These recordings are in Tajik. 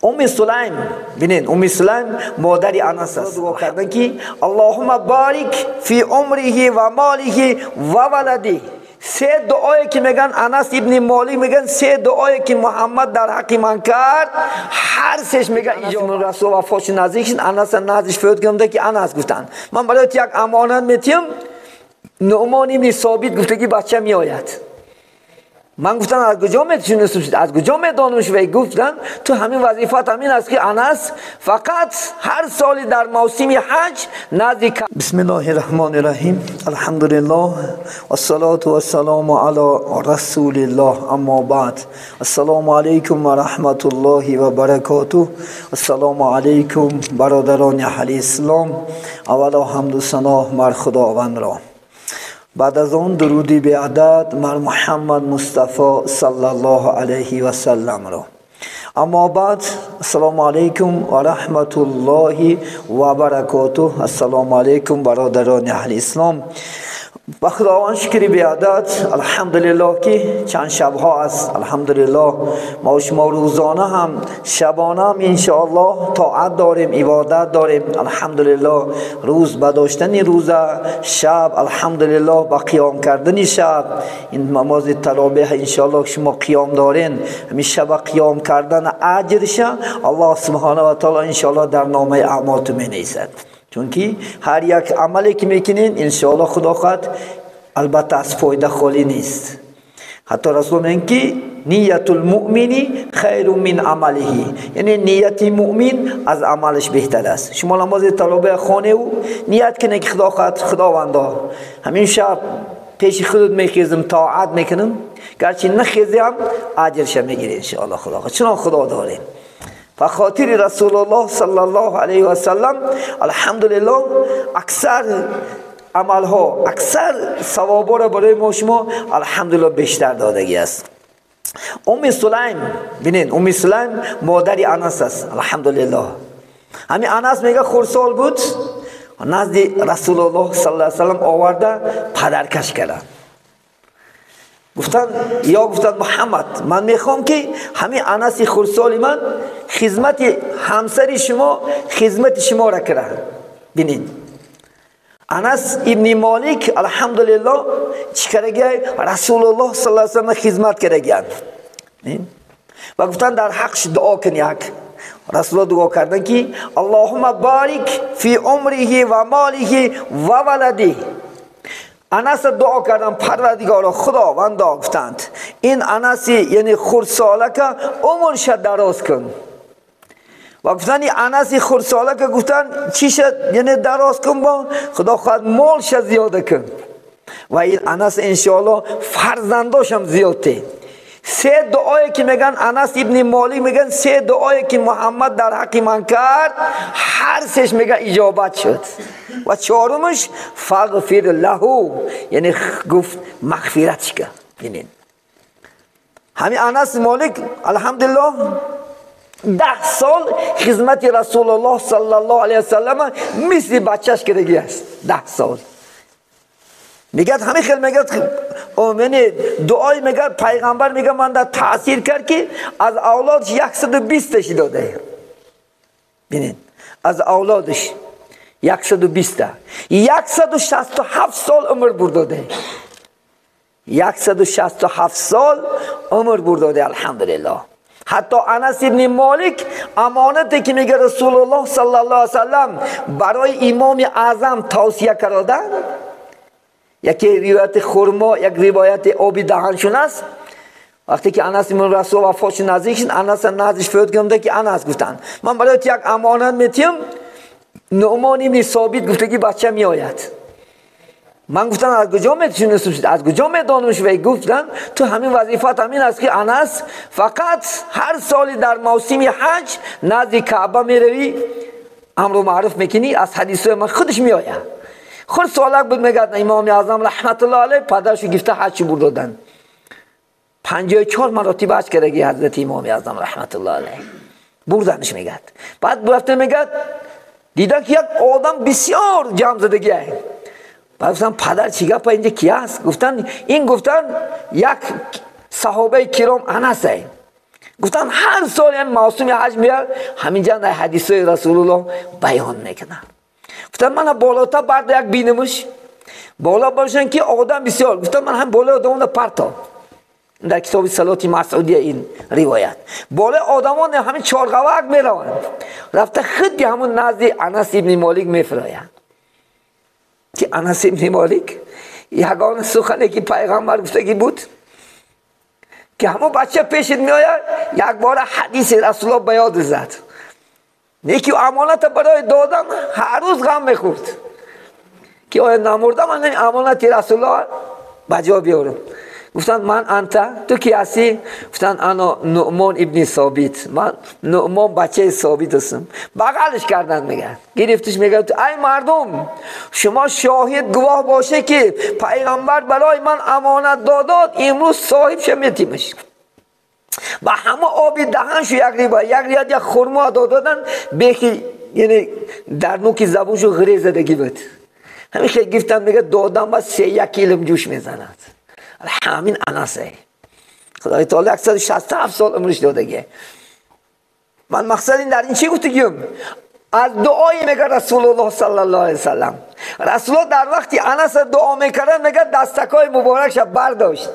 Умми Сулайм, бинед, Умми Сулайм модари Анас аст. Дуо кардан ки Аллоҳумма барик фи умриҳи ва молиҳи ва валадиҳ. Се дуое ки меган Анас ибни Молик меган, се дуое ки Муҳаммад дар ҳаққи ман кард, ҳар сеш меган иҷобат. Расул вафотши наздик шуд, Анас наздиш фуд гамда ки Анас гуфтанд: ман барои ту як амонат метиҳам. Нуъмон ибни Собит гуфта ки бача меояд. Ман гуфтам аз куҷо метунистам, аз куҷо медонам? Ва гуфтам ту ҳамин вазифат ҳамин аст ки Анас фақат ҳар соли дар мавсими ҳаҷ назди. Бисмиллоҳи раҳмони раҳим, алҳамдулиллоҳ вассалоту вассалому ало расулиллоҳ, аммо баъд. Ассалому алайкум ва раҳматуллоҳи ва баракотуҳ. Ассалому алайкум бародарони аҳли ислом. Аввало ҳамду сано бар Худовандро, баъд аз он дуруди беадад бар Муҳаммад Мустафо саллаллоҳу алайҳи васалламро. Аммо баъд, ассалому алайкум ва раҳматуллоҳи ва баракотуҳ. Ассалому алайкум бародарони аҳли ислом. Ба Худованд шукри беадад, алҳамдулиллоҳ, ки чанд шабҳо аст, алҳамдулиллоҳ, мо шумо рӯзона ҳам шабона ҳам иншоаллоҳ тоат дорем, ибодат дорем. Алҳамдулиллоҳ, рӯз ба доштани рӯза, шаб алҳамдулиллоҳ ба қиём кардани шаб, ин намози таровеҳ иншоаллоҳ шумо қиём дорен. Ҳамин шаба қиём кардан аҷрша Аллоҳ субҳонаҳу ва таъоло иншоаллоҳ дар номаи аъмолту менависад, чунки ҳар як амале ки мекунед, иншоаллоҳ, худо хоҳад, албатта аз фоида холӣ нест. Ҳатто Расул мегӯянд ки ниятул муъмини хайру мин амалиҳи, яъне нияти муъмин аз амалаш беҳтар аст. Шумо намози таровеҳ хоневу ният кунед ки худо хоҳад, Худовандо, ҳамин шаб пеши худат мехезам, тоат мекунам, гарчи нахезиам, аҷрша мегирӣ иншоаллоҳ, худо хоҳад. Чунон Худо дорем. Ба хотири Расулуллоҳ саллаллоҳу алайҳи васаллам, алҳамдулиллоҳ, аксар амалҳо, аксар савобҳоро барои мо шумо алҳамдулиллоҳ бештар додагӣ аст. Умми Сулайм, бинед, Умми Сулайм модари Анас аст. Алҳамдулиллоҳ, ҳамин Анас мега хурдсол буд, назди Расулуллоҳ саллаллоҳу алайҳи васаллам оварда падаркаш карданд. Гуфтанд ё гуфтанд: Муҳаммад, ман мехоҳам ки ҳамин Анаси хурдсоли ман хизмати ҳамсари шумо, хизмати шуморо кунад. Бинед, Анас ибни Молик алҳамдулиллоҳ чӣ кардагиай? Расулуллоҳ саллаллоҳу алайҳи васаллам хизмат кардагианд ва гуфтанд: дар ҳақш дуо кун. Як Расулуллоҳ дуо карданд ки Аллоҳумма барик фи умриҳи ва молиҳи ва валадиҳ. Анаса дуо кардан: Парвардигоро, Худовандо, гуфтанд, ин Анаси, яъне хурдсолака, умрша дароз кун. Ва гуфтанд ин Анаси хурдсолака, гуфтанд, чиша, яъне дароз кун, бо худо хоҳад молша зиёда кун ва ин Анас иншоаллоҳ фарзандошам зиёд те. Се дуое ки меган Анас ибни Молик меган, се дуое ки Муҳаммад дар ҳаққи ман кард, ҳар сеш меган иҷобат шуд. Ва чорумаш фағфир лаҳу, яъне гуфт мағфират шика. Бинед, ҳамин Анас Молик алҳамдулиллоҳ 10 сол хизмати Расулуллоҳ саллаллоҳу алайҳи васаллама мисли бачаш кардагӣ аст. 10 сол мегӯяд, ҳамин хел мегӯяд, яъне дуои мегӯяд пайғамбар, мегӯяд, ман дар таъсир кард ки аз авлодш 120 таши додаем. Бинед, аз авлодаш 120-та, 167 сол умр бурдода, 167 сол умр бурдода, алҳамдулиллоҳ. Ҳатто Анас ибни Молик амонате ки мега Расулуллоҳ саллаллоҳу алайҳи васаллам барои Имоми Аъзам тавсия карданд, яке ривояти хурмо, як ривояти оби даҳаншун аст. Вақте ки Анас ибн Расул вафотши наздик шуд, Анаса наздиш фуд гамда ки Анас, гуфтанд, ман барои ту як амонат метиҳам. Нуъмон ибни Собит гуфта ки бача меояд. Ман гуфтам аз куҷо метунистам, аз куҷо медонам? Ва гуфтанд ту ҳамин вазифат ҳамин аст ки Анас фақат ҳар соли дар мавсими ҳаҷ назди Каъба меравӣ, амру маъруф мекунӣ, аз ҳадисҳои ман худаш меояд. Худ солак буд, мегӯяд, Имоми Аъзам раҳматуллоҳ алайҳ падаршу гифта ҳаҷ бурдоданд. 54 маротиба ҳаҷ кардаги ҳазрати Имоми Аъзам раҳматуллоҳ алайҳ бурданш. Мегӯяд, баъд рафта, мегӯяд, дидан ки як одам бисёр ҷамъ задагиай. Баъд гуфтан: падар, чӣ гапа, инҷа ки аст? Гуфтан ин, гуфтан, як саҳобаи киром Анасай. گفتن هر سال این موسم حج میاد همینجا در حدیث رسول الله بیان میکنن. گفتن من بالاتر بعد یک بینمش بالا باشن که آدم بسیار. گفتن من هم بالا آدم پرتا در کتاب صلات مسعودیه این روایت بالا آدمان همین چارقوک میروند رفته خود همون نزد انس ابن مالک میفرایند که انس ابن مالک یگانه سخنی که پیغمبر گفتگی بود که همون بچه پیشت میآید یک بار حدیث رسول الله به یاد زد. یکی امانت برای دادم هر روز غم میخورد که آیا نمردم من امانت رسول الله به جا بیارم. گفتن من انت تو کی هستی؟ گفتن انا نعمان ابن ثابت، من نعمان بچه ثابت هستم. بغلش کردن میگن گرفتش میگن ای مردم شما شاهد گواه باشه که پیغمبر برای من امانت داداد امروز صاحبش میتیمش. و همه آبی دهنشو یک ریبا یک ریاد یک خرما دادن بخی یعنی در نوک زبونشو غره زدگی بود. همین خیلی گفتن میگه دادم و 3 کیلو جوش میزند. همین انسه خدای تعالی 167 سال عمرش دادگه. من مقصد این در این چی گفتگیم؟ از دعای میگه رسول الله صلی الله علیه وسلم. رسول الله در وقتی انس دعا میکردن میگه دستکای مبارکش برداشت.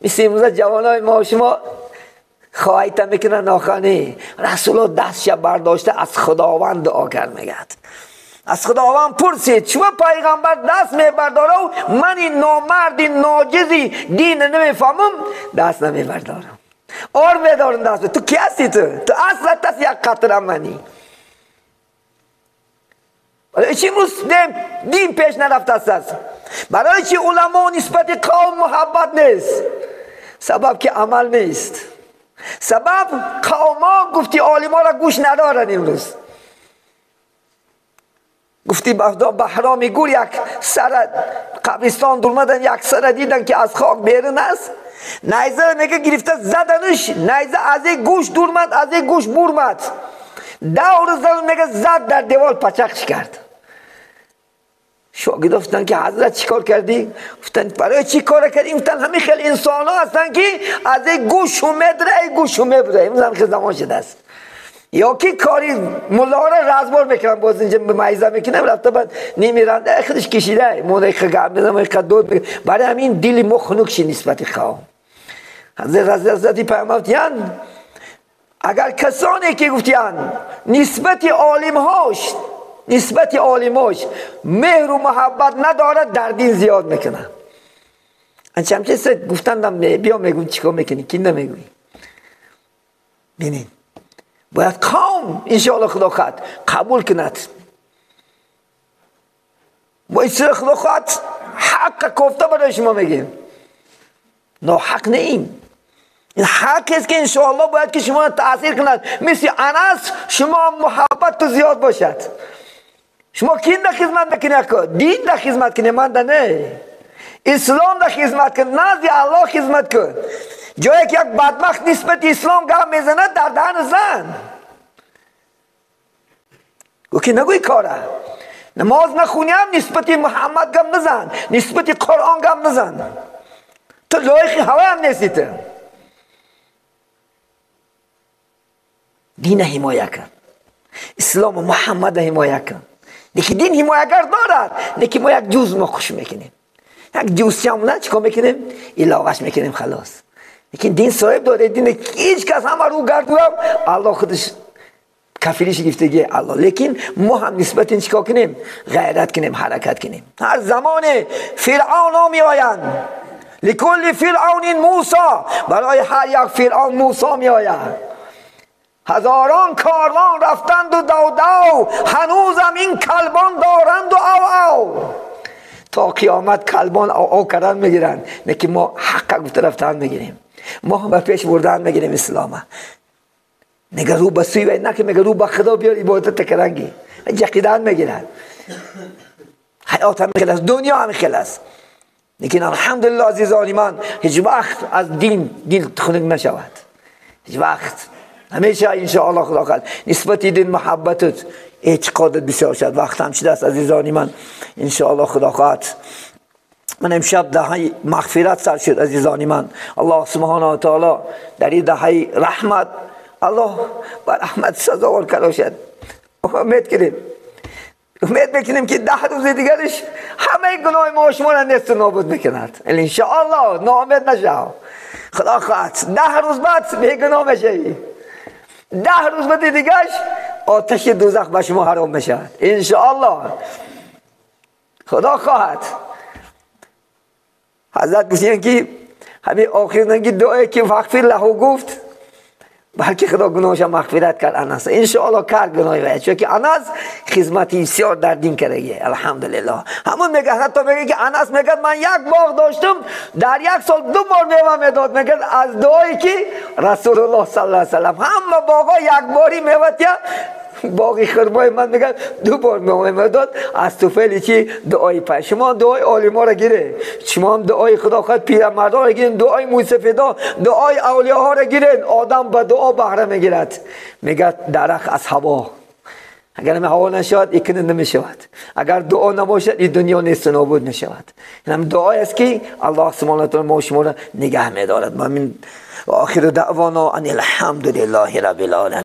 مثل امروز جوانای ما شما خواهیت میکنن ناخانی. رسول الله دستش برداشته از خداوند دعا کرد میگه از خداوند پرسید چون پیغمبر دست میبرداره و من این نامردی ناجزی دین نمیفهمم دست نمیبردارم آر میدارم دست. تو کی هستی؟ تو اصلا دست یک قطره منی. برای چی امروز دین پیش نرفته است؟ برای چی علما نسبت قوم محبت نیست؟ سبب که عمل نیست. سبب قوما گفتی عالما را گوش ندارن امروز. گفتی بهرامی گور یک سر قبرستان درمدن یک سر دیدن که از خاک بیرون است. نیزه میگه گرفته زدنش نیزه از یک گوش دورمد از یک گوش برمد. دور زدن میگه زد در دیوال پچخش کرد. شاگرد گفتن که حضرت چیکار کردی؟ گفتن برای چی کار کردی؟ گفتن همین خیلی انسان ها هستن که از یک گوش میدره یک گوش میبره. امروز هم خیلی زمان شده است. یا کی کاری ملا را رزبار میکنن باز اینجا معیزه میکنم رفته بعد نمیرنده خودش کشیده مونه خگم میزنم دود میکنم. برای همین دل ما خنک شد نسبت قوم. حضرت پیامبر گفتن اگر کسانی که گفتن نسبت عالمهاش نسبت عالماش مهر و محبت ندارد در دین زیاد میکنه. انچه گفتن بیا میگم چیکار میکنی کی نمیگویی. ببینید باید قوم انشاءالله خدا خواهد قبول کند. با این خدا خواهد حق کوفته برای شما میگیم ناحق نیم. این حق است که انشاءالله باید که شما تاثیر کند. مثل انس شما محبت تو زیاد باشد. شما کین در خدمت نکنی، دین در خدمت کنی، من در نه اسلام در خدمت کن، نزد الله خدمت کن. جایی که یک بدبخت نسبت اسلام گام میزند در دهن زن گو که نگوی کاره نماز نخونی هم نسبت محمد گام نزن، نسبت قرآن گام نزن، تو لایق هوا هم نیستی. تو دین حمایه کن، اسلام و محمد حمایه کن. لیکن دین حمایهگر دارد، لیکن ما یک جز ما خوش میکنیم، یک جز هم نه چیکار میکنیم؟ علاوهش میکنیم خلاص. لیکن دین صاحب داره، دین هیچ کس هم رو گردوم الله خودش کفیلش گفتگی الله. لیکن ما هم نسبت این چیکار کنیم؟ غیرت کنیم، حرکت کنیم. هر زمان فرعون میآیند، لکل فرعون موسی، برای هر یک فرعون موسی میآید. هزاران کاروان رفتند و دو دو، هنوزم این کلبان دارند و او او. تا قیامت کلبان او او کردن میگیرند، لیکن ما حق گفته رفتن میگیریم، ما هم به پیش بردن میگیریم اسلام. نگه رو به سوی نه که میگه رو به خدا بیار عبادت کرنگی جقیدن میگیرن. حیات هم خلاص، دنیا هم خلاص. لیکن الحمدلله عزیزان من هیچ وقت از دین دل خنک نشود، هیچ وقت. همیشه انشاءالله خدا خواهد نسبت دین محبتت اعتقادت بسیار شد. وقت هم شده است عزیزان من، انشاءالله خدا خواهد من امشب دهه مغفرت سر شد عزیزان من. الله سبحانه و تعالی در این دهه رحمت، الله بر رحمت سزاوار کرده. امید کنیم، امید میکنیم که 10 روز دیگرش همه گناه ما شما را نیست و نابود میکند انشاءالله. ناامید نشو، خدا خواهد 10 روز بعد بیگناه میشوی. 10 روز بعد دیگرش آتش دوزخ به شما حرام میشود انشاءالله. خدا خواهد. حضرت گفتن که همین آخرین دعایی که فاغفر له گفت، بلکه خدا گناهش مغفرت کرد انس انشاءالله، کرد گناهی وی، چون که انس خدمتی بسیار در دین کرده الحمدلله. همون میگه، حتی میگه که انس میگه من یک باغ داشتم، در یک سال 2 بار میوه میداد. میگه از دعایی که رسول الله صلی الله علیه و سلم همه باغا یک باری میوه تیا، باغی خرمای من میگه 2 بار میوه میداد از توفیلی چی دعای پای شما. دعای عالما را گیره، شما هم دعای خدا خود پیرمردا را گیرین، دعای موسفیدا، دعای اولیاها را گیرین. آدم به دعا بهره میگیرد. میگه درخت از هوا، اگر هوا نشود ایکنه نمیشود، اگر دعا نباشد این دنیا نیست و نابود میشود. این هم دعای است که الله سبحانه و تعالی ما شما را نگه میدارد. من آخر دعوانا ان الحمد لله رب العالمین.